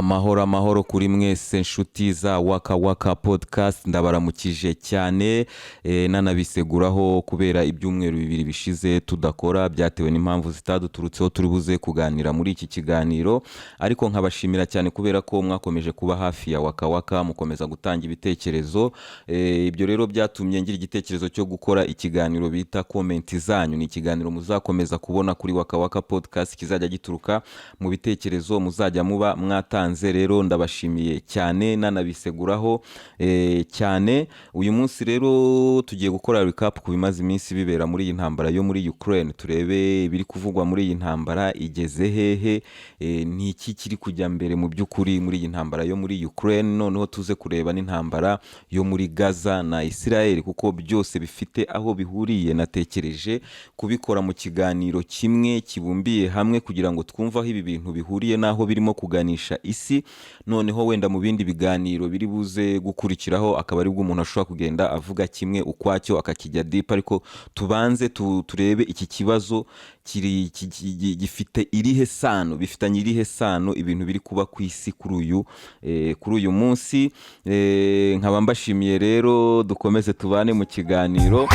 Amahoro, amahoro kuri mwese, nshuti za Waka Waka Podcast. Ndabaramukije cyane, nanabiseguraho kubera ibyumweru 2 bishize tudakora, byatewe n'impamvu zitaduturutseho turi buze kuganira muri iki kiganiro. Ariko nkabashimira cyane kubera ko mwakomeje kuba hafi ya Waka Waka, mukomeza gutanga ibitekerezo. Ibyo rero byatumye ngira igitekerezo cyo gukora ikiganiro bita Comment Zanyu. Ni ikiganiro muzakomeza kubona kuri Waka Waka Podcast, kizajya gituruka mu bitekerezo muzajya muba mwatanze. Rero ndabashimiye cyane, nanabiseguraho cyane. Uyu munsi rero tugiye gukora recap ku bimaze iminsi bibera muri iyi ntambara yo muri Ukraine, turebe ibiri kuvugwa muri iyi ntambara, igeze hehe, ni iki kiri kujya mbere mu by'ukuri muri iyi ntambara yo muri Ukraine. Noneho tuze kureba n'intambara yo muri Gaza na Israel, kuko byose bifite aho bihuriye. Natekereje kubikora mu kiganiro kimwe kibumbiye hamwe kugira ngo twumve aho ibi bintu bihuriye n'aho birimo kuganisha isi. Noneho wenda mu bindi biganiro biri buze gukurikiraho akaba aribwo umuntu ashobora kugenda avuga kimwe ukwacyo, akakijya deep. Ariko tubanze turebe iki kibazo kiri gifite irihe sano, bifitanye irihe sano ibintu biri kuba ku isi kuri uyu munsi. Nkaba mbashimiye rero, dukomeze tubane mu kiganiro.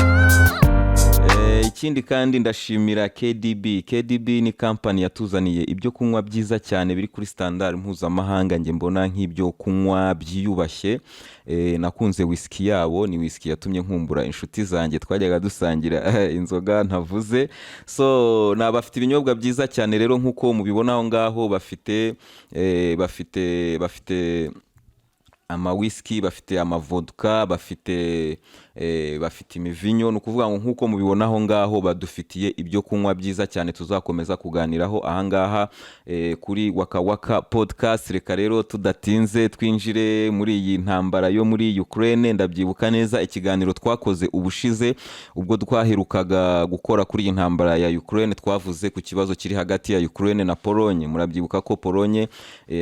Ikindi kandi ndashimira KDB. KDB ni kampani yatuzaniye ibyo kunywa byiza cyane biri kuri standard mpuzamahanga, njye mbona nk'ibyo kunywa byiyubashye. Nakunze whisky yabo, ni whisky yatumye nkumbura inshuti zanjye twajyaga dusangira inzoga ntavuze. So ni abafite ibinyobwa byiza cyane rero, nk'uko mubibona aho ngaho, bafite ama whisky, bafite amavodka, bafite imivinyo. Ni ukuvuga ngo nk'uko mubibona aho ngaho, badufitiye ibyo kunywa byiza cyane tuzakomeza kuganiraho ahangaha kuri Waka Waka Podcast. Reka rero tudatinze twinjire muri iyi ntambara yo muri Ukraine. Ndabyibuka neza ikiganiro twakoze ubushize, ubwo twaherukaga gukora kuri iyi ntambara ya Ukraine, twavuze ku kibazo kiri hagati ya Ukraine na Pologne. Murabyibuka ko Pologne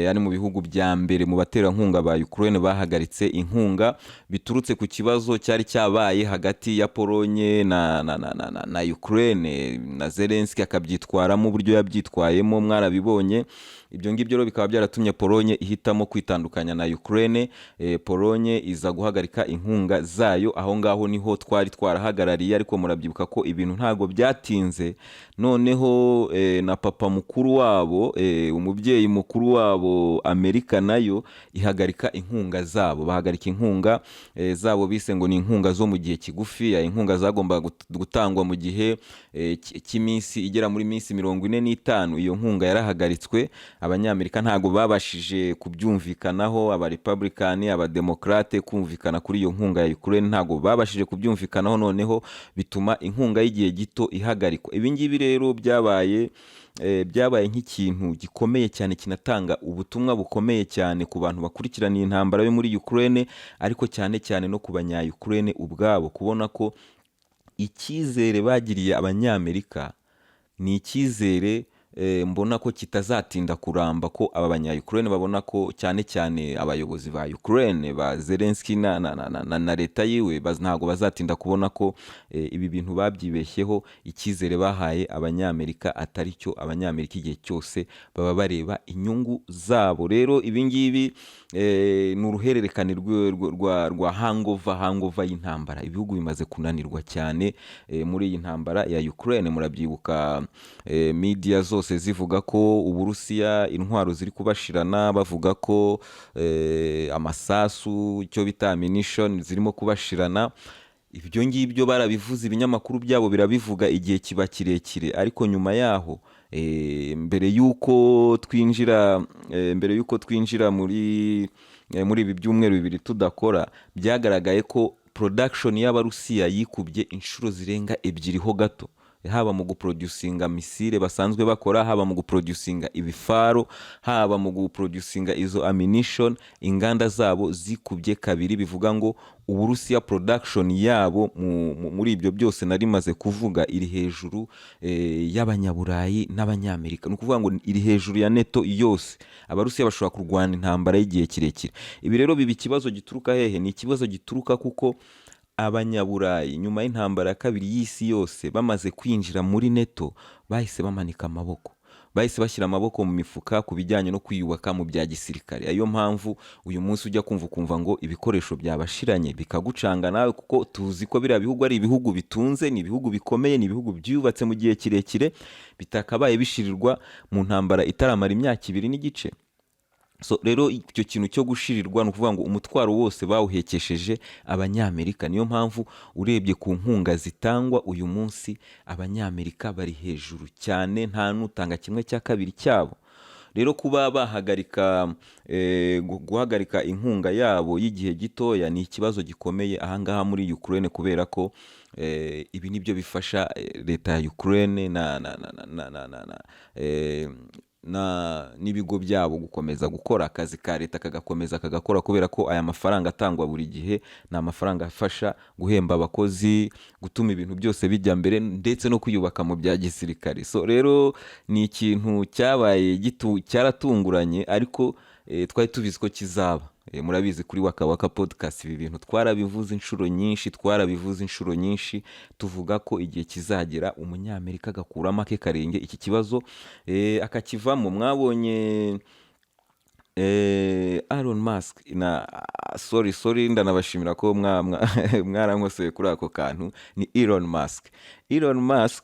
ari mu bihugu bya mbere mu baterankunga ba Ukraine bahagaritse inkunga, biturutse ku kibazo cyari cyabaye hagati ya Pologne na Ukraine, na Zelensky akabyitwaramo uburyo yabyitwayemo, mwarabibonye. Ibyo ngibyo rero bikaba byaratumye Pologne ihitamo kwitandukanya na Ukraine. Pologne iza guhagarika inkunga zayo. Aho ngaho niho twari twarahagarariye. Ariko murabyibuka ko ibintu ntabwo byatinze, noneho na papa mukuru wabo, umubyeyi mukuru wabo Amerika, nayo ihagarika inkunga zabo. Bahagarika inkunga zabo bise ngo ni inkunga zo mu gihe kigufi, inkunga zagombaga gutangwa mu gihe cy'iminsi igera muri minsi 45. Iyo nkunga yarahagaritswe. Abanyamerika ntabwo babashije kubyumvikanaho, Abarepublikani, Abademokrate, kumvikana kuri iyo nkunga ya Ukraine ntabwo babashije kubyumvikanaho, noneho bituma inkunga y'igihe gito ihagarikwa. Ibi ngibi rero byabaye nk'ikintu gikomeye cyane, kinatanga ubutumwa bukomeye cyane ku bantu bakurikirana iyi ntambara yo muri Ukraine, ariko cyane cyane no ku banya Ukraine ubwabo, kubona ko icyizere bagiriye Abanyamerika ni icyizere mbona ko kitazatinda kuramba, ko aba banya Ukraine babona ko cyane cyane abayobozi ba Ukraine, ba Zelensky na leta yiwe, ntabwo bazatinda kubona ko ibi bintu babyibeshyeho, icyizere bahaye Abanyamerika atari cyo. Abanyamerika igihe cyose baba bareba inyungu zabo. Rero ibi ngibi ni uruhererekane rwa hangover y'intambara. Ibihugu bimaze kunanirwa cyane muri iyi ntambara ya Ukraine. Murabyibuka media zose zivuga ko Uburusiya intwaro ziri kubashirana, bavuga ko amasasu, icyo bita ammunition, zirimo kubashirana. Ibyo ngibyo barabivuze, ibinyamakuru byabo birabivuga igihe kiba kirekire. Ariko nyuma yaho, mbere y'uko twinjira muri ibi byumweru 2 tudakora, byagaragaye ko production y'Abarusiya yikubye inshuro zirenga ebyiri ho gato, haba mu guproducinga missile basanzwe bakora, haba mu guproducinga ibifaro, haba mu guproducinga izo ammunition. Inganda zabo zikubye kabiri. Bivuga ngo Uburusiya production yabo muri ibyo byose nari maze kuvuga iri hejuru y'Abanyaburayi n'Abanyamerika. Ni ukuvuga ngo iri hejuru ya NATO yose. Abarusiya bashobora kurwana intambara y'igihe kirekire. Ibi rero biba ikibazo gituruka hehe? Ni ikibazo gituruka kuko Abanyaburayi nyuma y'intambara ya kabiri y'isi yose, bamaze kwinjira muri NATO, bahise bamanika amaboko. Bahise bashyira amaboko mu mifuka ku bijyanye no kwiyubaka mu bya gisirikare. Ariyo mpamvu uyu munsi ujya kumva ukumva ngo ibikoresho byabashiranye, bikagucanga nawe, kuko tuzi ko biriya bihugu ari ibihugu bitunze, ni ibihugu bikomeye, ni ibihugu byubatse mu gihe kirekire, bitakabaye bishirirwa mu ntambara itaramara imyaka 2 n'igice. So rero icyo kintu cyo gushirirwa, ni ukuvuga ngo umutwaro wose bawuhekesheje Abanyamerika. Niyo mpamvu urebye ku nkunga zitangwa uyu munsi, Abanyamerika bari hejuru cyane, nta n'utanga kimwe cya kabiri cyabo. Rero kuba bahagarika guhagarika inkunga yabo y'igihe gitoya ni ikibazo gikomeye ahangaha muri Ukraine, kubera ko ibi nibyo bifasha leta ya Ukraine na na na na na na na, na n'ibigo byabo gukomeza gukora akazi ka leta, kagakomeza kagakora, kubera ko aya mafaranga atangwa buri gihe ni amafaranga afasha guhemba abakozi, gutuma ibintu byose bijya mbere, ndetse no kwiyubaka mu bya gisirikare. So rero ni ikintu cyabaye cyaratunguranye, ariko twari tubizi ko kizaba. Murabizi, kuri Waka Waka Podcast ibi bintu twarabivuze inshuro nyinshi, twarabivuze inshuro nyinshi, tuvuga ko igihe kizagera Umunyamerika agakuramo ake karenge, iki kibazo akakivamo. Mwabonye Elon Musk na, sorry, sorry, ndanabashimira ko mwarankoseye kuri ako kantu, ni Elon Musk. Elon Musk,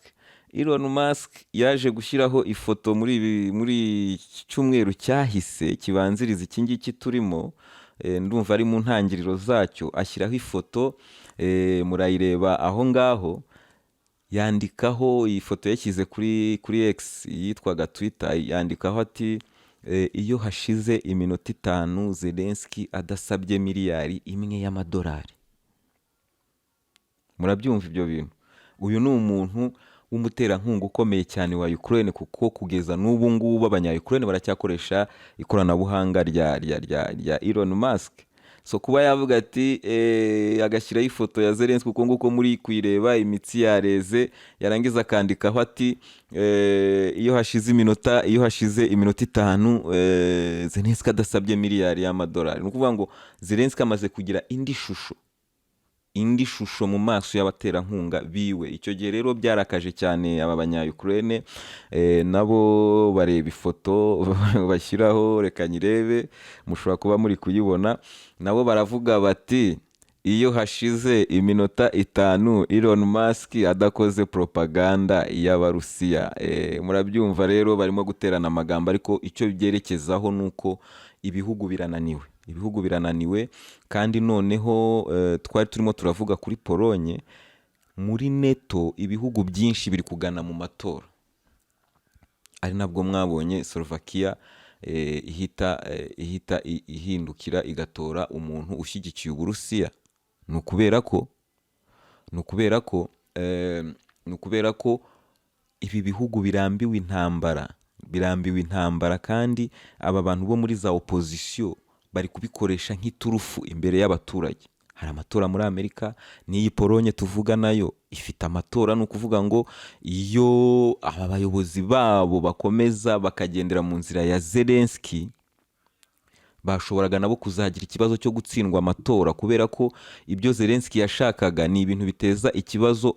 Elon Musk yaje gushyiraho ifoto muri iki cyumweru cyahise kibanziriza iki ngiki turimo, ndumva ari mu ntangiriro zacyo, ashyiraho ifoto, murayireba aho ngaho, yandikaho, iyi foto yashyize kuri X yitwaga Twitter, yandikaho ati: "Iyo hashize iminota 5 Zelensky adasabye miliyari 1 y'amadolari." Murabyumva ibyo bintu? Uyu ni umuntu w'umuterankunga ukomeye cyane wa Ukraine, kuko kugeza n'ubu ngubu abanya Ukraine baracyakoresha ikoranabuhanga rya Elon Musk. So kuba yavuga ati, agashyiraho ifoto ya Zelensky uko nguko muri kuyireba, imitsi yareze, yarangiza akandikaho ati: "Iyo hashize iminota 5 Zelensky adasabye miliyari y'amadolari," ni ukuvuga ngo Zelensky amaze kugira indi shusho mu maso y'abaterankunga biwe. Icyo gihe rero byarakaje cyane aba banya Ukraine, nabo bareba ifoto bashyiraho, reka nyirebe, mushobora kuba muri kuyibona, nabo baravuga bati: "Iyo hashize iminota 5 Elon Musk adakoze propaganda y'Abarusiya." Murabyumva rero, barimo guterana amagambo, ariko icyo byerekezaho ni uko ibihugu birananiwe, ibihugu birananiwe. Kandi noneho twari turimo turavuga kuri Polonye, muri NATO ibihugu byinshi biri kugana mu matora, ari nabwo mwabonye Slovakia ihita ihindukira igatora umuntu ushyigikiye Uburusiya. Ni ukubera ko ibi bihugu birambiwe intambara, birambiwe intambara, kandi aba bantu bo muri za opozisiyo bari kubikoresha nk'iturufu imbere y'abaturage. Hari amatora muri Amerika, n'iyi Polonye tuvuga nayo ifite amatora. Ni ukuvuga ngo iyo aba bayobozi babo bakomeza bakagendera mu nzira ya Zelensky, bashoboraga nabo kuzagira ikibazo cyo gutsindwa amatora, kubera ko ibyo Zelensky yashakaga ni ibintu biteza ikibazo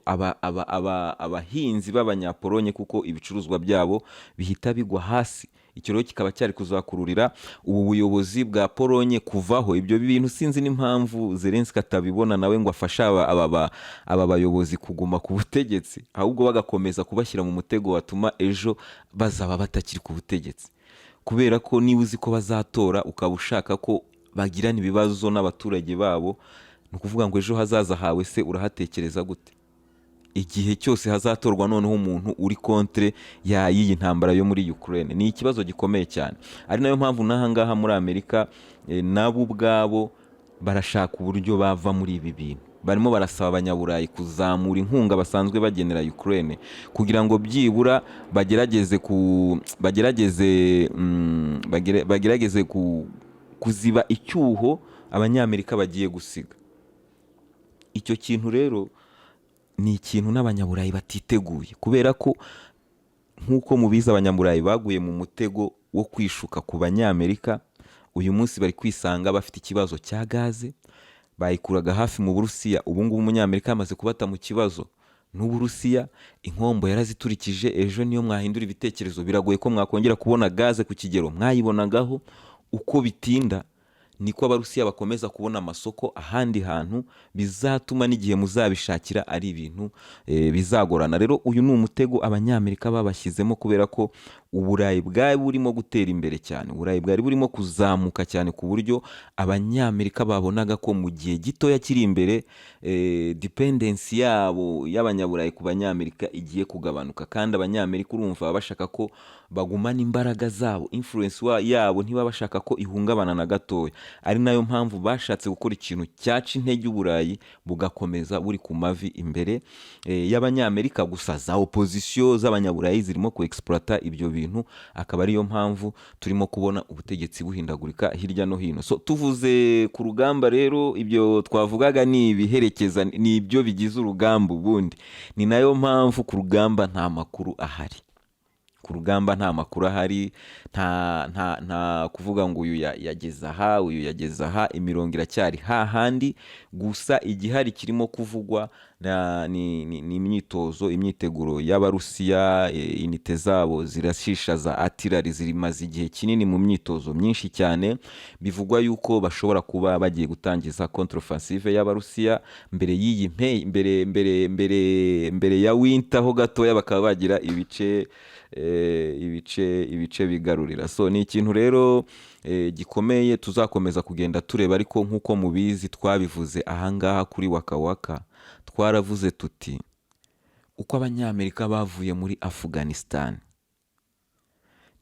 abahinzi b'Abanyapolonye, kuko ibicuruzwa byabo bihita bigwa hasi. Icyo rero kikaba cyari kuzakururira ubu buyobozi bwa Polonye kuvaho. Ibyo bintu sinzi n'impamvu Zelensky atabibona nawe ngo afashe aba bayobozi kuguma ku butegetsi, ahubwo bagakomeza kubashyira mu mutego watuma ejo bazaba batakiri ku butegetsi, kubera ko niba uzi ko bazatora, ukaba ushaka ko bagirana ibibazo n'abaturage babo, ni ukuvuga ngo ejo hazaza hawe se urahatekereza gute, igihe cyose hazatorwa noneho umuntu uri contre ya y'iyi ntambara yo muri Ukraine? Ni ikibazo gikomeye cyane, ari nayo mpamvu n'aha ngaha muri Amerika nabo ubwabo barashaka uburyo bava muri ibi bintu. Barimo barasaba Abanyaburayi kuzamura inkunga basanzwe bagenera Ukraine, kugira ngo byibura bagerageze kuziba icyuho Abanyamerika bagiye gusiga. Icyo kintu rero ni ikintu n'Abanyaburayi batiteguye, kubera ko nk'uko mubizi, Abanyaburayi baguye mu mutego wo kwishuka ku Banyamerika. Uyu munsi bari kwisanga bafite ikibazo cya gaze bayikuraga hafi mu Burusiya. Ubu ngubu Umunyamerika yamaze kubata mu kibazo. n'Uburusiya. Inkombo yaraziturikije. Ejo niyo mwahindura ibitekerezo, biragoye ko mwakongera kubona gaze ku kigero mwayibonagaho. Uko bitinda niko Abarusiya bakomeza kubona amasoko ahandi hantu, bizatuma n'igihe muzabishakira ari ibintu bizagorana. Rero uyu ni umutego Abanyamerika babashyizemo, kubera ko Uburayi bwari burimo gutera imbere cyane, Uburayi bwari burimo kuzamuka cyane, ku buryo Abanyamerika babonaga ko mu gihe gitoya kiri imbere dependency yabo y'Abanyaburayi ku Banyamerika igiye kugabanuka. Kandi Abanyamerika, urumva, baba bashaka ko bagumana imbaraga zabo, influence yabo ntibaba bashaka ko ihungabana na gatoya. Ari nayo mpamvu bashatse gukora ikintu cyaca intege Uburayi, bugakomeza buri ku mavi imbere y'Abanyamerika. Gusa za opozisiyo z'Abanyaburayi zirimo ku exploita ibyo bintu, akaba ariyo mpamvu turimo kubona ubutegetsi buhindagurika hirya no hino. So tuvuze ku rugamba rero, ibyo twavugaga ni ibiherekeza, ni ibyo bigize urugamba ubundi. Ni nayo mpamvu ku rugamba nta makuru ahari. Ku rugamba nta makuru ahari, nta kuvuga ngo uyu yageze aha, uyu yageze aha, imirongo iracyari hahandi. Gusa igihari kirimo kuvugwa ni imyitozo, imyiteguro y'Abarusiya. Unité zabo zirashisha za artillery zirimaze igihe kinini mu myitozo myinshi cyane. Bivugwa yuko bashobora kuba bagiye gutangiza contre-offensive y'Abarusiya mbere y'iyi mpe mbere mbere mbere mbere ya winter ho gatoya, bakaba bagira ibice bigarurira. So ni ikintu rero gikomeye tuzakomeza kugenda tureba. Ariko nk'uko mubizi, twabivuze ahangaha kuri Waka Waka, twaravuze tuti uko Abanyamerika bavuye muri Afghanistan,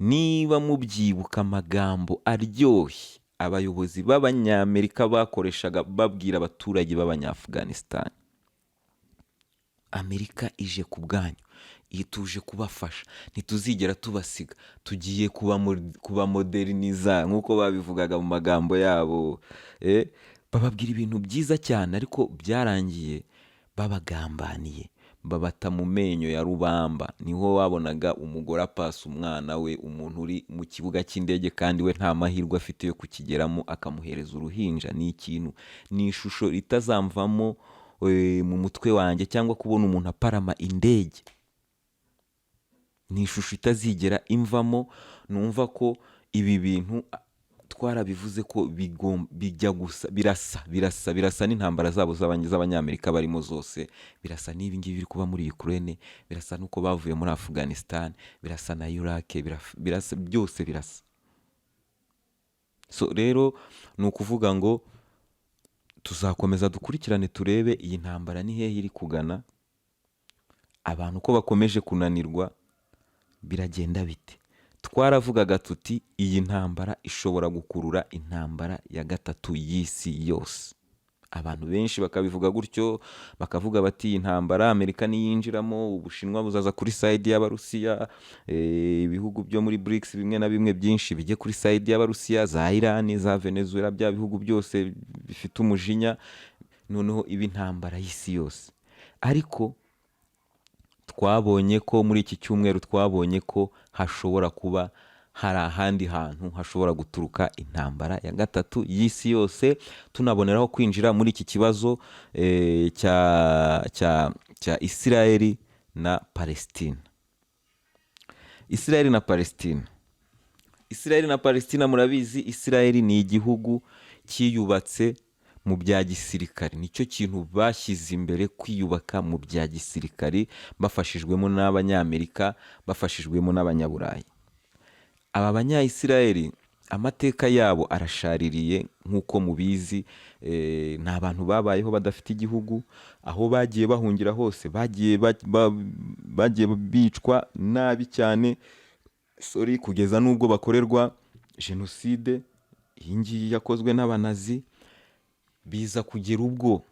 niba mubyibuka, amagambo aryoshye abayobozi b'Abanyamerika bakoreshaga babwira abaturage b'Abanyaafghanistan: "Amerika ije ku bwanyu, iyi tuje kubafasha, ntituzigera tubasiga, tugiye kubamoderniza," nk'uko babivugaga mu magambo yabo. Bababwira ibintu byiza cyane, ariko byarangiye babagambaniye, babata mu menyo ya rubamba. Niho wabonaga umugore apasa umwana we umuntu uri mu kibuga cy'indege, kandi we nta mahirwe afite yo kukigeramo, akamuhereza uruhinja. Ni ikintu, ni ishusho itazamvamo mu mutwe wanjye. Cyangwa kubona umuntu aparama indege, ni ishusho itazigera imvamo. Numva ko ibi bintu twarabivuze ko bijya gusa, birasa n'intambara zabo z'Abanyamerika barimo zose. Birasa n'ibi ngibi biri kuba muri Ukraine, birasa n'uko bavuye muri Afghanistan, birasa na Iraq, birasa, byose birasa. So rero ni ukuvuga ngo tuzakomeza dukurikirane, turebe iyi ntambara ni hehe iri kugana, abantu uko bakomeje kunanirwa biragenda bite. Twaravugaga tuti iyi ntambara ishobora gukurura intambara ya gatatu y'isi yose. Abantu benshi bakabivuga gutyo, bakavuga bati iyi ntambara Amerika niyinjiramo, Ubushinwa buzaza kuri side y'Abarusiya, ibihugu byo muri BRICS bimwe na bimwe byinshi bijye kuri side y'Abarusiya, za Irani, za Venezuela, bya bihugu byose bifite umujinya, noneho iba intambara y'isi yose. Ariko twabonye ko muri iki cyumweru, twabonye ko hashobora kuba hari ahandi hantu hashobora guturuka intambara ya gatatu y'isi yose. Tunaboneraho kwinjira muri iki kibazo cya Isirayeli na Palestina. Isirayeli na Palestina, Isirayeli na Palestina, murabizi, Isirayeli ni igihugu cyiyubatse mu bya gisirikari. Nicyo kintu bashyize imbere, kwiyubaka mu bya gisirikari, bafashijwemo n'Abanyamerika, bafashijwemo n'Abanyaburayi. Aba Banyayisirayeli amateka yabo arashaririye nk'uko mubizi. Ni abantu babayeho badafite igihugu. Aho bagiye bahungira hose bagiye bicwa nabi cyane, sorry, kugeza n'ubwo bakorerwa jenoside iyi ngiyi yakozwe n'Abanazi. Biza kugera ubwo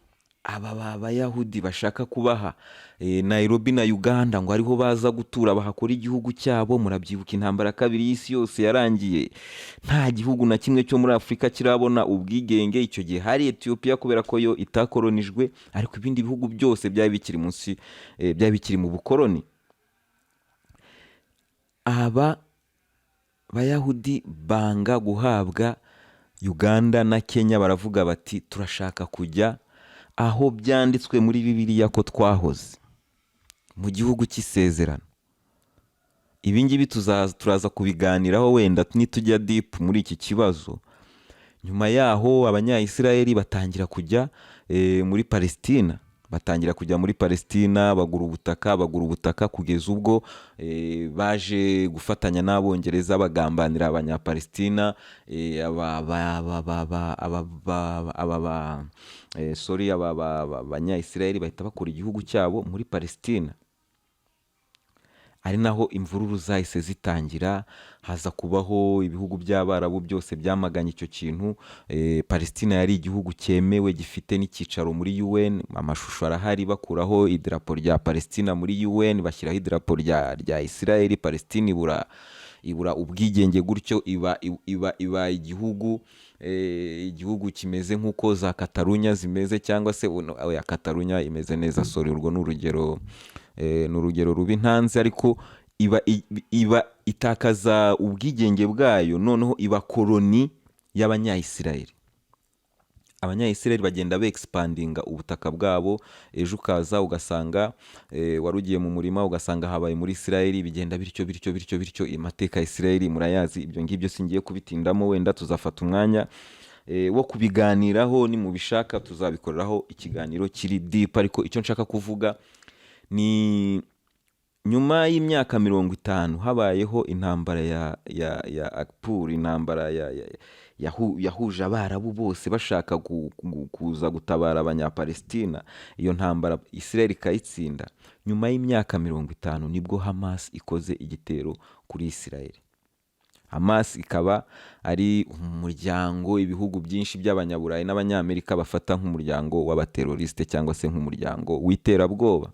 aba Bayahudi bashaka kubaha Nairobi na Uganda ngo ariho baza gutura, bahakora igihugu cyabo. Murabyibuka, intambara ya kabiri y'isi yose yarangiye nta gihugu na kimwe cyo muri Afurika kirabona ubwigenge. Icyo gihe hari Etiyopiya, kubera ko yo itakoronijwe, ariko ibindi bihugu byose byari bikiri munsi, byari bikiri mu bukoroni. Aba Bayahudi banga guhabwa Uganda na Kenya, baravuga bati turashaka kujya aho byanditswe muri Bibiliya ko twahoze. Mu gihugu cy'isezerano. Ibi ngibi turaza kubiganiraho wenda nitujya deep muri iki kibazo. Nyuma yaho Abanyayisiraheli batangira kujya muri Palesitina, batangira kujya muri Palesitina, bagura ubutaka, bagura ubutaka, kugeza ubwo baje gufatanya n'Abongereza, bagambanira Abanyapalesitina. Aba ba- ba- ba- ba- aba ba- aba ba- sorry, aba Banyayisiraheli bahita bakora igihugu cyabo muri Palesitina, ari naho imvururu zahise zitangira. Haza kubaho ibihugu by'Abarabu byose byamaganye icyo kintu. Palestina yari igihugu cyemewe, gifite n'icyicaro muri UN. Amashusho arahari, bakuraho idarapo rya Palestina muri UN, bashyiraho idarapo rya Israel. Palestina ibura ubwigenge gutyo, iba igihugu kimeze nk'uko za Katarunya zimeze, cyangwa se oya, Katarunya imeze neza, sorry, urwo ni urugero, ni urugero rubi ntanze, ariko iba itakaza ubwigenge bwayo, noneho iba koloni y'Abanyayisiraheli. Abanyayisiraheli bagenda bexpandinga ubutaka bwabo. Ejo ukaza ugasanga wari ugiye mu murima, ugasanga habaye muri Isiraheli. Bigenda bityo bityo bityo bityo. Amateka ya Isiraheli murayazi, ibyo ngibyo singiye kubitindamo. Wenda tuzafata umwanya wo kubiganiraho, nimubishaka tuzabikoreraho ikiganiro kiri deep. Ariko icyo nshaka kuvuga ni nyuma y'imyaka 50 habayeho intambara ya Akpur, intambara yahuje Abarabu bose bashaka kuza gutabara Abanyapalestina. Iyo ntambara Israel ikayitsinda. Nyuma y'imyaka 50 nibwo Hamas ikoze igitero kuri Israel. Hamas ikaba ari umuryango ibihugu byinshi by'Abanyaburayi n'Abanyamerika bafata nk'umuryango w'abateroriste cyangwa se nk'umuryango w'iterabwoba.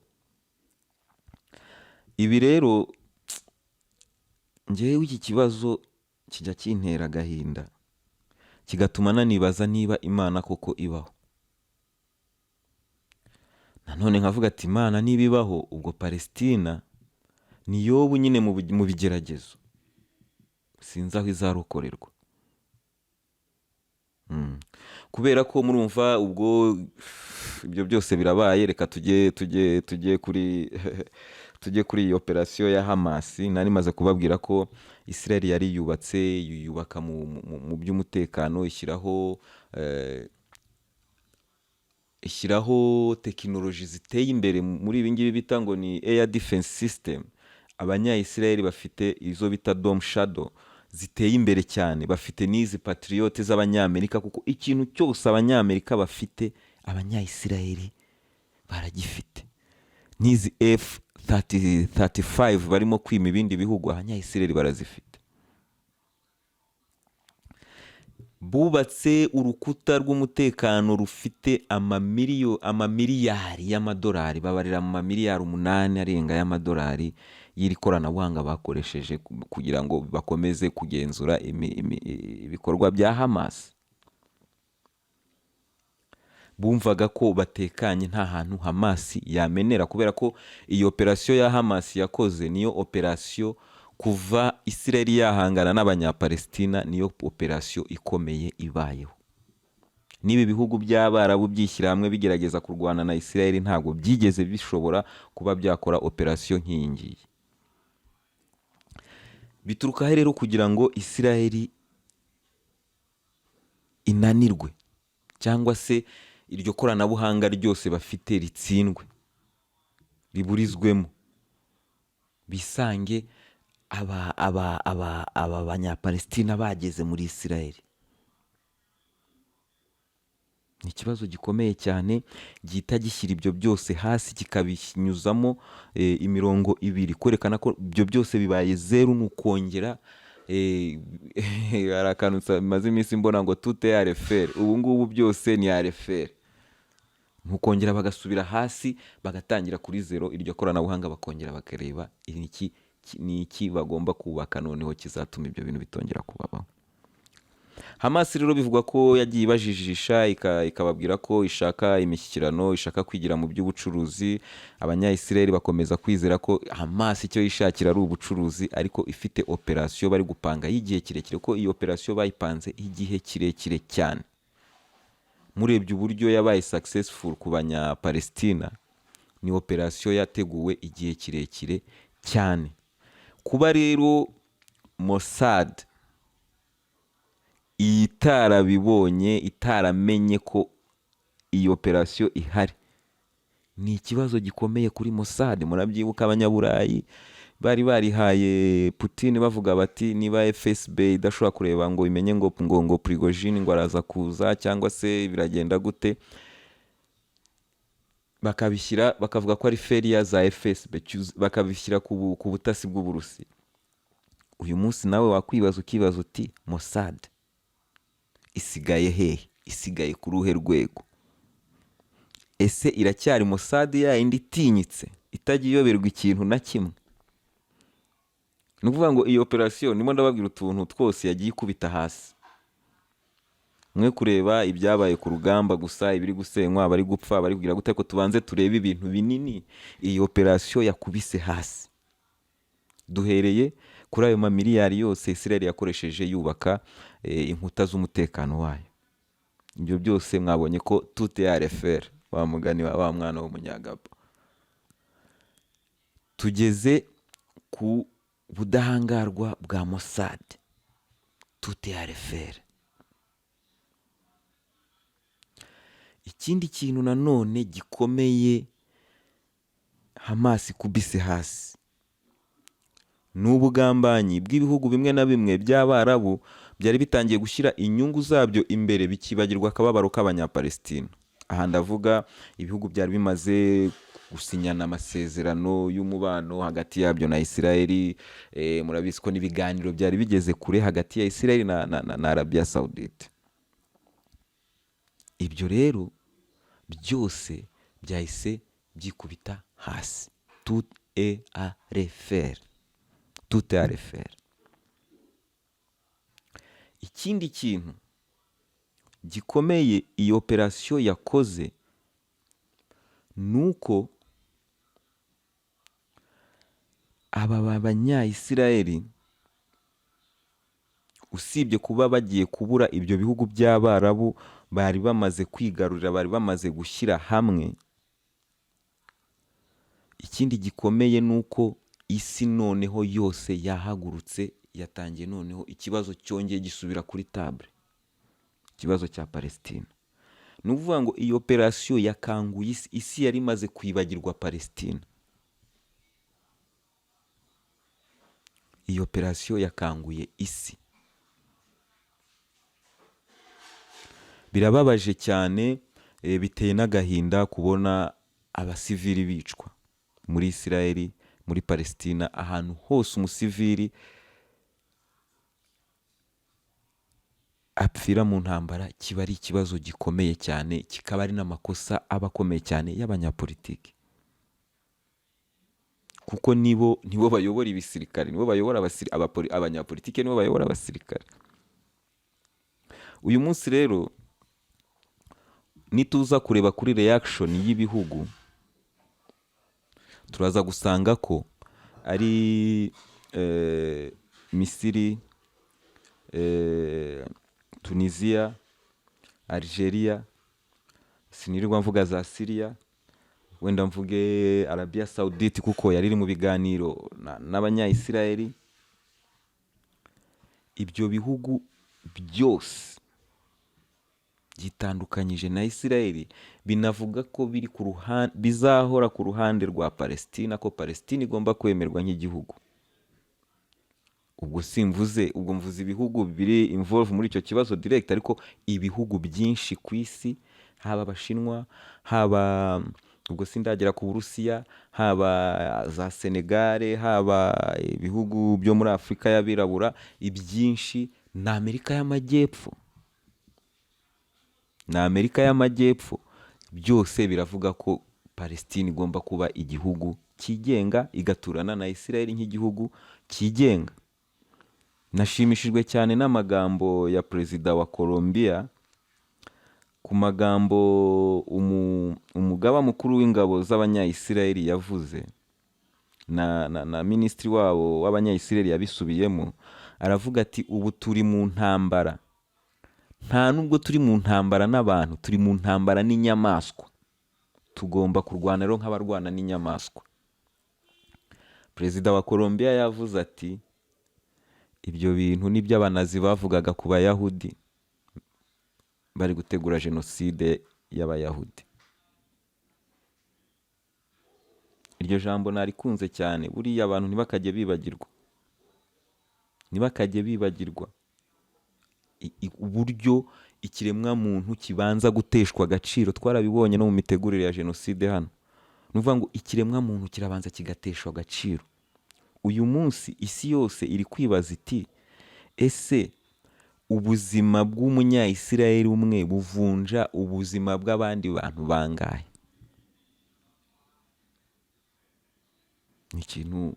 Ibi rero, ngewe iki kibazo kijya kintera agahinda, kigatuma nanibaza niba Imana koko ibaho. Nanone nkavuga ati: "Imana niba ibaho, ubwo Palesitina ni Yobu nyine mu bigeragezo, sinzi aho izarokorerwa." Kubera ko murumva ubwo ibyo byose birabaye, reka tujye kuri iyi operasiyo ya Hamasi. Nari maze kubabwira ko Israel yari yubatse, yubaka mu by'umutekano, ishyiraho tekinoloji ziteye imbere muri ibi ngibi bita ngo ni air defense system. Abanya-Israel bafite izo bita Dome Shadow ziteye imbere cyane, bafite n'izi Patriot z'Abanyamerika, kuko ikintu cyose Abanyamerika bafite, Abanya-Israel baragifite. N'izi F 35 barimo kwima ibindi bihugu, Abanya-Israel barazifite. Bubatse urukuta rw'umutekano rufite amamiliyari y'amadolari, babarira mu mamiliyari 8 arenga y'amadolari y'iri koranabuhanga bakoresheje kugira ngo bakomeze kugenzura ibikorwa bya Hamas. Bumvaga ko batekanye, nta hantu Hamas yamenera, kubera ko iyi operasiyo ya Hamas yakoze niyo operasiyo, kuva Israel yahangana n'Abanyapalestina, niyo operasiyo ikomeye ibayeho. N'ibi bihugu by'Abarabu byishyira hamwe bigerageza kurwana na Israel, ntabwo byigeze bishobora kuba byakora operasiyo nk'iyi ngiyi. Bituruka he rero kugira ngo Israel inanirwe, cyangwa se iryo koranabuhanga ryose bafite ritsindwe, riburizwemo, bisange aba Banyapalestina bageze muri Israel? Ni ikibazo gikomeye cyane gihita gishyira ibyo byose hasi, kikabinyuzamo imirongo ibiri kwerekana ko ibyo byose bibaye zeru. Ni ukongera, hari akantu maze iminsi mbona ngo "tout est à refaire". Ubu ngubu byose ni à refaire, ni ukongera bagasubira hasi, bagatangira kuri zero. Iryo koranabuhanga bakongera bakareba ni iki bagomba kubaka noneho kizatuma ibyo bintu bitongera kubabaho. Hamas rero bivugwa ko yagiye ibajijisha, ikababwira ko ishaka imishyikirano, ishaka kwigira mu by'ubucuruzi. Abanya-Israel bakomeza kwizera ko Hamas icyo yishakira ari ubucuruzi, ariko ifite operasiyo bari gupanga y'igihe kirekire, ko iyi operasiyo bayipanze igihe kirekire cyane. Murebye uburyo yabaye successful ku Banyapalestina, Ni operasiyo yateguwe igihe kirekire cyane. Kuba rero Mossad itarabibonye, itaramenye ko iyi operasiyo ihari, ni ikibazo gikomeye kuri Mossad. Murabyibuka, Abanyaburayi bari barihaye Putin, bavuga bati niba FSB idashobora kureba ngo imenye ngo Prigozhin ngo araza kuza cyangwa se biragenda gute, bakabishyira, bakavuga ko ari failure za FSB, bakabishyira ku butasi bw'Uburusiya. Uyu munsi nawe wakwibaza, ukibaza uti Mossad isigaye hehe? Isigaye ku ruhe rwego? Ese iracyari Mossad ya yindi itinyitse, itajya iyoberwa ikintu na kimwe? Ni ukuvuga ngo iyi operasiyo, ndimo ndababwira utuntu twose yagiye ikubita hasi. Mwe kureba ibyabaye ku rugamba gusa, ibiri gusenywa, abari gupfa, abari kugira gute, ariko tubanze turebe ibintu binini iyi operasiyo yakubise hasi. Duhereye kuri ayo mamiliyari yose Israel yakoresheje yubaka inkuta z'umutekano wayo. Ibyo byose mwabonye ko tout est à refaire, wa mugani wa wa mwana w'Umunyagabo. Tugeze ku budahangarwa bwa Mossad, tout est à refaire. Ikindi kintu nanone gikomeye Hamas ikubise hasi ni ubugambanyi bw'ibihugu bimwe na bimwe by'Abarabu byari bitangiye gushyira inyungu zabyo imbere, bikibagirwa akababaro k'Abanyapalestina. Aha ndavuga ibihugu byari bimaze gusinyana amasezerano y'umubano hagati yabyo na Isirayeli. Murabizi ko n'ibiganiro byari bigeze kure hagati ya Isirayeli na Arabia Saudite. Ibyo rero byose byahise byikubita hasi. Tout est à refaire, tout est à refaire. Ikindi kintu gikomeye iyi operasiyo yakoze ni uko aba Banyayisirayeli, usibye kuba bagiye kubura ibyo bihugu by'Abarabu bari bamaze kwigarurira, bari bamaze gushyira hamwe, ikindi gikomeye ni uko isi noneho yose yahagurutse, yatangiye noneho ikibazo cyongeye gisubira kuri table, ikibazo cya Palestina. Ni ukuvuga ngo iyi operasiyo yakanguye isi. Isi yari imaze kwibagirwa Palestina. Iyi operasiyo yakanguye isi. Birababaje cyane, biteye n'agahinda kubona abasivili bicwa muri Isirayeli, muri Palestina, ahantu hose umusivili apfira mu ntambara kiba ari ikibazo gikomeye cyane, kikaba ari n'amakosa aba akomeye cyane y'abanyapolitiki, kuko nibo bayobora ibisirikare, nibo bayobora abanyapolitiki, nibo bayobora abasirikare. Uyu munsi rero nituza kureba kuri reaction y'ibihugu, turaza gusanga ko ari Misiri, Tunisia, Algeria, sinirirwa mvuga za Syria, wenda mvuge Arabia Saudite kuko yari iri mu biganiro n'Abanyayisiraheli. Ibyo bihugu byose byitandukanyije na Isiraheli, binavuga ko biri ku ruhande, bizahora ku ruhande rwa Palestina, ko Palestina igomba kwemerwa nk'igihugu. Ubwo simvuze, ubwo mvuze ibihugu biri involve muri icyo kibazo direct, ariko ibihugu byinshi ku isi, haba Abashinwa, haba, ubwo sindagera ku Burusiya, haba za Senegale, haba ibihugu byo muri Afurika y'Abirabura, ibyinshi ni Amerika y'Amajyepfo, ni Amerika y'Amajyepfo. Byose biravuga ko Palestine igomba kuba igihugu cyigenga, igaturana na Israel nk'igihugu cyigenga. Nashimishijwe cyane n'amagambo ya perezida wa Colombia ku magambo umugaba mukuru w'ingabo z'Abanyayisiraheli yavuze, na minisitiri wabo w'Abanyayisiraheli yabisubiyemo, aravuga ati ubu turi mu ntambara, nta nubwo turi mu ntambara n'abantu, turi mu ntambara n'inyamaswa. Tugomba kurwana rero nk'abarwana n'inyamaswa. Perezida wa Colombia yavuze ati: "Ibyo bintu nibyo Abanazi bavugaga ku Bayahudi bari gutegura jenoside y'Abayahudi." Iryo jambo narikunze cyane. Buriya abantu ntibakajye bibagirwa, ntibakajye bibagirwa uburyo ikiremwamuntu kibanza guteshwa agaciro. Twarabibonye no mu mitegurire ya jenoside hano. Ni ukuvuga ngo ikiremwamuntu kirabanza kigateshwa agaciro. Uyu munsi isi yose iri kwibaza iti: "Ese ubuzima bw'Umunyayisirayeli umwe buvunja ubuzima bw'abandi bantu bangahe?" Ni ikintu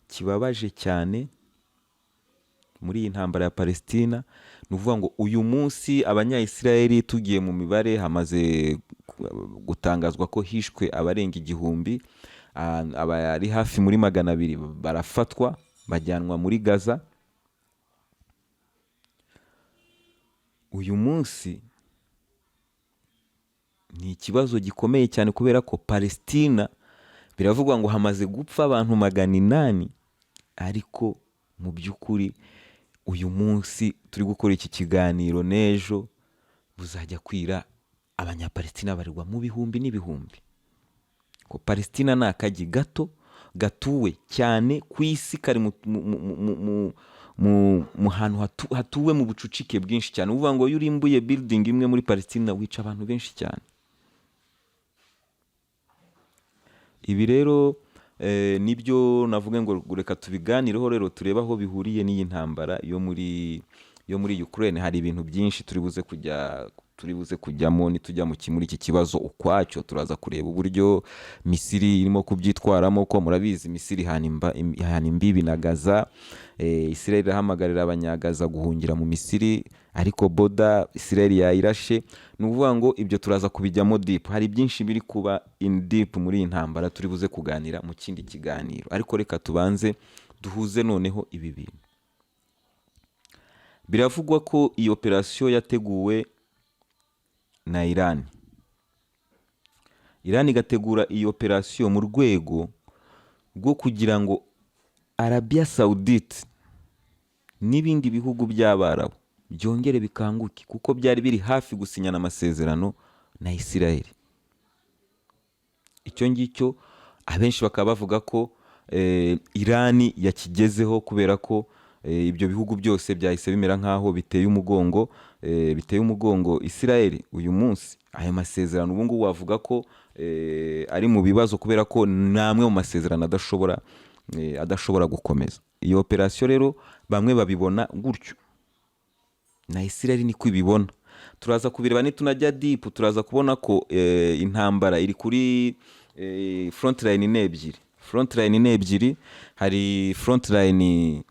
kibabaje cyane muri iyi ntambara ya Palestina. Ni ukuvuga ngo uyu munsi Abanyayisirayeli, tugiye mu mibare, hamaze gutangazwa ko hishwe abarenga 1000, abari hafi muri 200 barafatwa bajyanwa muri Gaza. Uyu munsi ni ikibazo gikomeye cyane, kubera ko Palestina biravugwa ngo hamaze gupfa abantu 800, ariko mu by'ukuri uyu munsi turi gukora iki kiganiro n'ejo buzajya kwira, Abanyapalestina barirwa mu bihumbi n'ibihumbi. Ko Palestina ni akagi gato gatuwe cyane ku isi, kari mu hantu hatuwe mu bucucike bwinshi cyane. Uvuga ngo iyo urimbuye building imwe muri Palestina, wica abantu benshi cyane. Ibi rero nibyo navuga ngo reka tubiganireho rero, turebe aho bihuriye n'iyi ntambara yo muri Ukraine. Hari ibintu byinshi turi buze kujyamo nitujya muri iki kibazo ukwacyo. Turaza kureba uburyo Misiri irimo kubyitwaramo, ko murabizi Misiri ihana imbibi na Gaza. Israel irahamagarira Abanyagaza guhungira mu Misiri, ariko boda Israel yayirashe. Ni ukuvuga ngo ibyo turaza kubijyamo deep. Hari byinshi biri kuba in deep muri iyi ntambara turi buze kuganira mu kindi kiganiro, ariko reka tubanze duhuze noneho ibi bintu. Biravugwa ko iyi operasiyo yateguwe na Iran. Iran igategura iyi operasiyo mu rwego rwo kugira ngo Arabia Saudite n'ibindi bihugu by'Abarabu byongere bikanguke, kuko byari biri hafi gusinyana amasezerano na Israel. Icyo ngicyo abenshi bakaba bavuga ko Iran yakigezeho, kubera ko ibyo bihugu byose byahise bimera nk'aho biteye umugongo Israel. Uyu munsi ayo masezerano ubu ngubu wavuga ko ari mu bibazo, kubera ko ni amwe mu masezerano adashobora gukomeza. Iyo operasiyo rero bamwe babibona gutyo, na Israel niko ibibona. Turaza kubireba nitunajya deep. Turaza kubona ko intambara iri kuri front line ni ebyiri. Front line ni ebyiri. Hari front line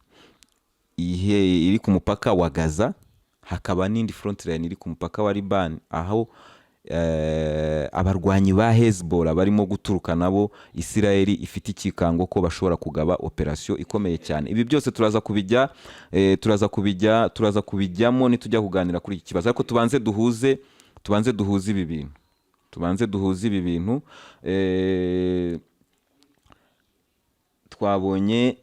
iri ku mupaka wa Gaza, hakaba n'indi front line iri ku mupaka wa Liban, aho abarwanyi ba Hezbollah barimo guturuka, nabo Israel ifite ikikango ko bashobora kugaba operasiyo ikomeye cyane. Ibi byose turaza kubijyamo nitujya kuganira kuri iki kibazo, ariko tubanze duhuze ibi bintu, tubanze duhuze ibi bintu. Twabonye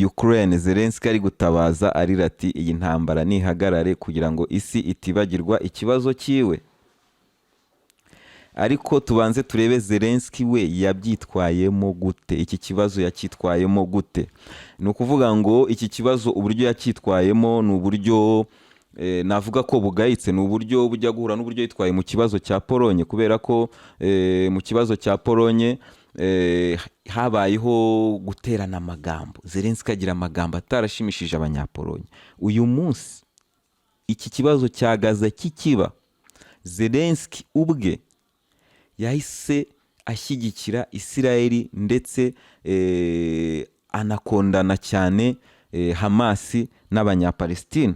Ukraine, Zelensky ari gutabaza arira ati: "Iyi ntambara nihagarare," kugira ngo isi itibagirwa ikibazo cyiwe. Ariko tubanze turebe Zelensky we yabyitwayemo gute, iki kibazo yacyitwayemo gute. Ni ukuvuga ngo iki kibazo uburyo yacyitwayemo ni uburyo navuga ko bugayitse, ni uburyo bujya guhura n'uburyo yitwaye mu kibazo cya Polonye, kubera ko mu kibazo cya Polonye habayeho guterana amagambo, Zelensky agira amagambo atarashimishije Abanyapolonye. Uyu munsi iki kibazo cya Gaza kikiba, Zelensky ubwe yahise ashyigikira Isirayeli, ndetse anakondana cyane Hamasi n'Abanyapalestina.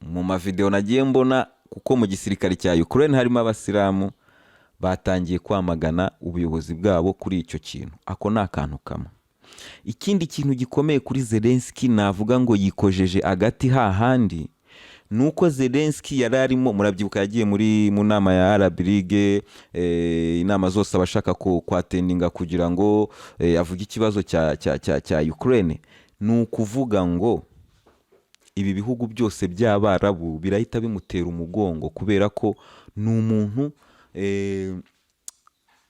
Mu mavideo nagiye mbona, kuko mu gisirikare cya Ukraine harimo Abasilamu, batangiye kwamagana ubuyobozi bwabo kuri icyo kintu. Ako ni akantu kamwe. Ikindi kintu gikomeye kuri Zelensky, navuga ngo yikojeje agati hahandi, Ni uko Zelensky yari arimo, murabyibuka, yagiye mu nama ya Arab League, inama zose abashaka kwattendinga kugira ngo avuge ikibazo cya Ukraine. Ni ukuvuga ngo ibi bihugu byose by'Abarabu birahita bimutera umugongo, kubera ko ni umuntu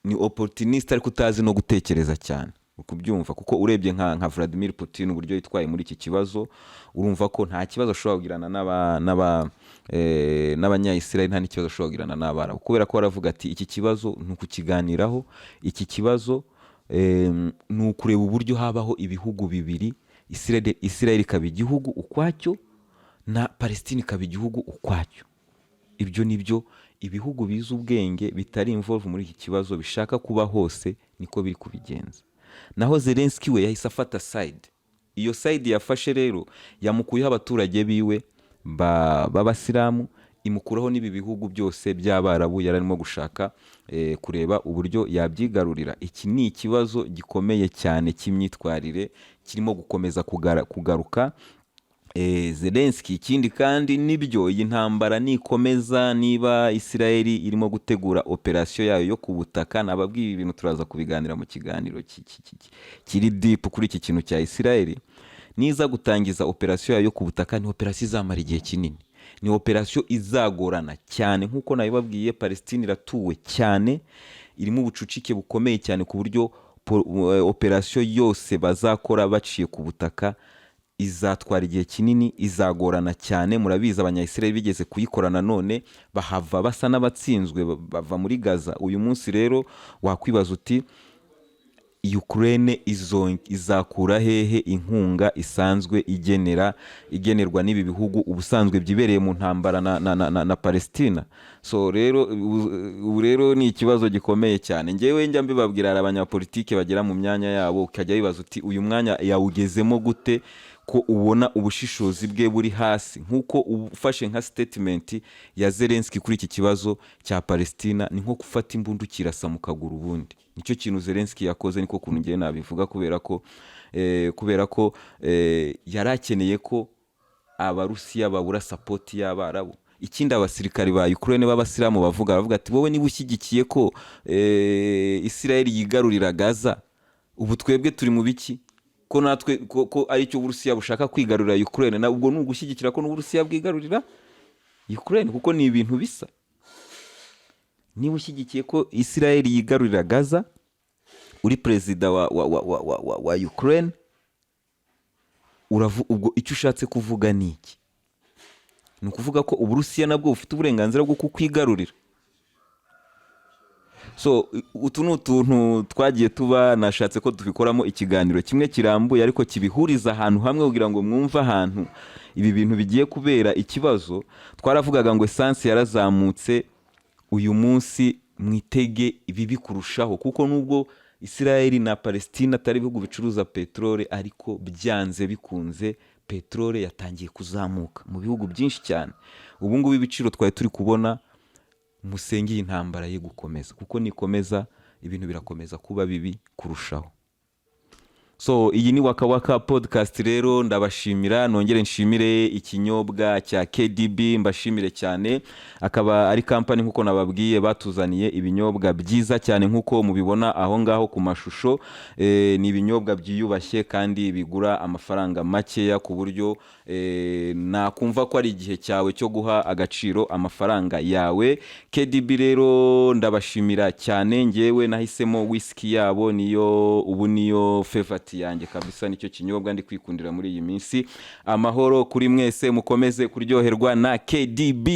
ni opportunist ariko utazi no gutekereza cyane, kubyumva, kuko urebye nka Vladimir Putin, uburyo yitwaye muri iki kibazo, urumva ko nta kibazo ashobora kugirana n'Abanyayisirayeli, nta n'ikibazo ashobora kugirana n'Abarabu, kubera ko baravuga ati: "Iki kibazo ni ukukiganiraho, iki kibazo ni ukureba uburyo habaho ibihugu bibiri, Israel ikaba igihugu ukwacyo na Palestine ikaba igihugu ukwacyo." Ibyo ni byo ibihugu bizi ubwenge bitari involve muri iki kibazo bishaka kuba hose, niko biri kubigenza. Naho Zelensky we yahise afata side. Iyo side yafashe rero yamukuyeho abaturage biwe b'Abasilamu, imukuraho n'ibi bihugu byose by'Abarabu yari arimo gushaka kureba uburyo yabyigarurira. Iki ni ikibazo gikomeye cyane cy'imyitwarire kirimo gukomeza kugaruka. Zelensky, ikindi kandi nibyo, iyi ntambara nikomeza, niba Isirayeli irimo gutegura operasiyo yayo yo ku butaka, nababwiye ibintu turaza kubiganira mu kiganiro kiri deep kuri iki kintu cya Isirayeli. Niza gutangiza operasiyo yayo yo ku butaka, ni operasiyo izamara igihe kinini, ni operasiyo izagorana cyane. Nk'uko nabibabwiye, Palestine iratuwe cyane, irimo ubucucike bukomeye cyane, ku buryo operasiyo yose bazakora baciye ku butaka izatwara igihe kinini, izagorana cyane. Murabizi, Abanyayisirayeli bigeze kuyikora nanone bahava basa n'abatsinzwe, bava muri Gaza. Uyu munsi rero wakwibaza uti: "Ukraine izakura hehe inkunga isanzwe igenerwa n'ibi bihugu ubusanzwe byibereye mu ntambara na Palestina?" So rero ubu rero ni ikibazo gikomeye cyane. Ngewe njya mbibabwira, hari abanyapolitike bagera mu myanya yabo ukajya wibaza uti: "Uyu mwanya yawugezemo gute, ko ubona ubushishozi bwe buri hasi?" Nk'uko ufashe nka statement ya Zelensky kuri iki kibazo cya Palestina, ni nko gufata imbunda ukirasa mu kaguru. Ubundi nicyo kintu Zelensky yakoze, niko kuntu ngewe nabivuga, kubera ko yari akeneye ko Abarusiya babura support y'Abarabu. Ikindi, abasirikari ba Ukraine b'Abasilamu bavuga ati: "Wowe niba ushyigikiye ko Israel yigarurira Gaza, ubu twebwe turi mu biki, ko natwe ko aricyo Uburusiya bushaka, kwigarurira Ukraine?" Na ubwo ni ugushyigikira ko n'Uburusiya bwigarurira Ukraine, kuko ni ibintu bisa. Niba ushyigikiye ko Israel yigarurira Gaza, uri perezida wa Ukraine, ubwo icyo ushatse kuvuga ni iki? Ni ukuvuga ko Uburusiya nabwo bufite uburenganzira bwo kukwigarurira. So utu ni utuntu twagiye tuba nashatse ko tubikoramo ikiganiro kimwe kirambuye, ariko kibihuriza ahantu hamwe, kugira ngo mwumve ahantu ibi bintu bigiye kubera ikibazo. Twaravugaga ngo esanse yarazamutse, uyu munsi mwitege ibibi kurushaho, kuko nubwo Israel na Palestine atari ibihugu bicuruza peteroli, ariko byanze bikunze peteroli yatangiye kuzamuka mu bihugu byinshi cyane. Ubu ngubu ibiciro twari turi kubona, musenge iyi ntambara ye gukomeza, kuko nikomeza ibintu birakomeza kuba bibi kurushaho. So iyi ni Waka Waka Podcast. Rero ndabashimira, nongere nshimire ikinyobwa cya KDB, mbashimire cyane. Akaba ari kampani, nk'uko nababwiye, batuzaniye ibinyobwa byiza cyane nk'uko mubibona aho ngaho ku mashusho. Ni ibinyobwa byiyubashye kandi bigura amafaranga makeya, ku buryo nakumva ko ari igihe cyawe cyo guha agaciro amafaranga yawe. KDB rero ndabashimira cyane. Ngewe nahisemo whisky yabo, niyo ubu niyo favorite yanjye kabisa, nicyo kinyobwa ndi kwikundira muri iyi minsi. Amahoro kuri mwese, mukomeze kuryoherwa na KDB.